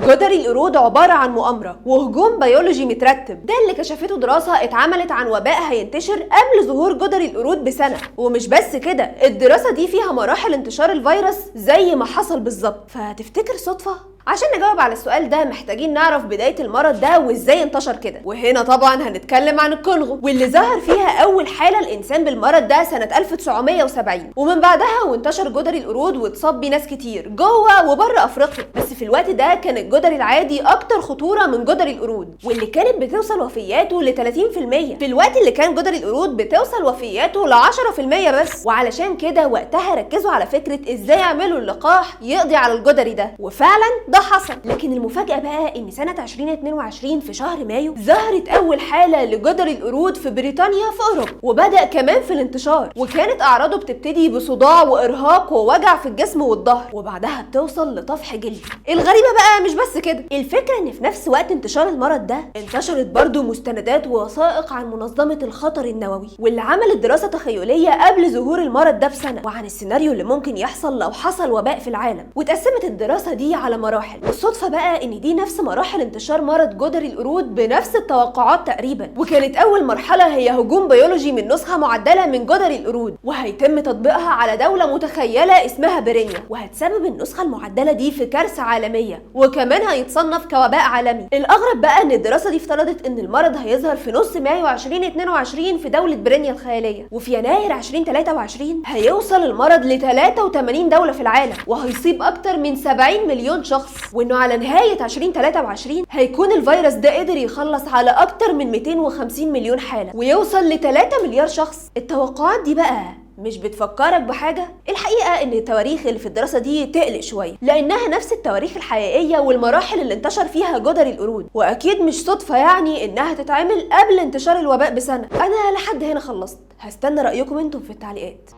جدري القرود عبارة عن مؤامرة وهجوم بيولوجي مترتب. ده اللي كشفته دراسة اتعملت عن وباء هينتشر قبل ظهور جدري القرود بسنة. ومش بس كده، الدراسة دي فيها مراحل انتشار الفيروس زي ما حصل بالظبط. فتفتكر صدفة؟ عشان نجاوب على السؤال ده محتاجين نعرف بداية المرض ده وازاي انتشر كده. وهنا طبعا هنتكلم عن الكونغو، واللي ظهر فيها اول حالة الانسان بالمرض ده سنة 1970، ومن بعدها وانتشر جدري القرود واتصاب بيه ناس كتير جوه وبره افريقيا. بس في الوقت ده كان الجدري العادي اكتر خطورة من جدري القرود، واللي كانت بتوصل وفياته ل 30%، في الوقت اللي كان جدري القرود بتوصل وفياته ل 10% بس. وعلشان كده وقتها ركزوا على فكرة ازاي يعملوا اللقاح يقضي على الجدري ده، وفعلا ده حصل. لكن المفاجأة بقى ان سنة 2022 في شهر مايو ظهرت اول حالة لجدري القرود في بريطانيا في اوروبا، وبدأ كمان في الانتشار، وكانت اعراضه بتبتدي بصداع وارهاق ووجع في الجسم والظهر، وبعدها بتوصل لطفح جلدي. الغريبة بقى مش بس كده، الفكرة ان في نفس وقت انتشار المرض ده انتشرت برضو مستندات ووثائق عن منظمة الخطر النووي، واللي عملت دراسة تخيلية قبل ظهور المرض ده بسنة، وعن السيناريو اللي ممكن يحصل لو حصل وباء في العالم. واتقسمت الدراسة دي على مراحل. والصدفة بقى ان دي نفس مراحل انتشار مرض جدري القرود بنفس التوقعات تقريبا. وكانت اول مرحلة هي هجوم بيولوجي من نسخة معدلة من جدري القرود، وهيتم تطبيقها على دولة متخيلة اسمها برينيا، وهتسبب النسخة المعدلة دي في كارثة عالمية، وكمان هيتصنف كوباء عالمي. الاغرب بقى ان الدراسة دي افترضت ان المرض هيظهر في نص مايو 2022 في دولة برينيا الخيالية، وفي يناير 2023 هيوصل المرض ل 83 دولة في العالم، وهيصيب اكتر من 70 مليون شخص، وانه على نهاية 2023 هيكون الفيروس ده قدر يخلص على اكتر من 250 مليون حالة، ويوصل ل 3 مليار شخص. التوقعات دي بقى مش بتفكرك بحاجة؟ الحقيقة ان التواريخ اللي في الدراسة دي تقلق شوية، لانها نفس التواريخ الحقيقية والمراحل اللي انتشر فيها جدري القرود، واكيد مش صدفة يعني انها تتعمل قبل انتشار الوباء بسنة. انا لحد هنا خلصت، هستنى رأيكم انتم في التعليقات.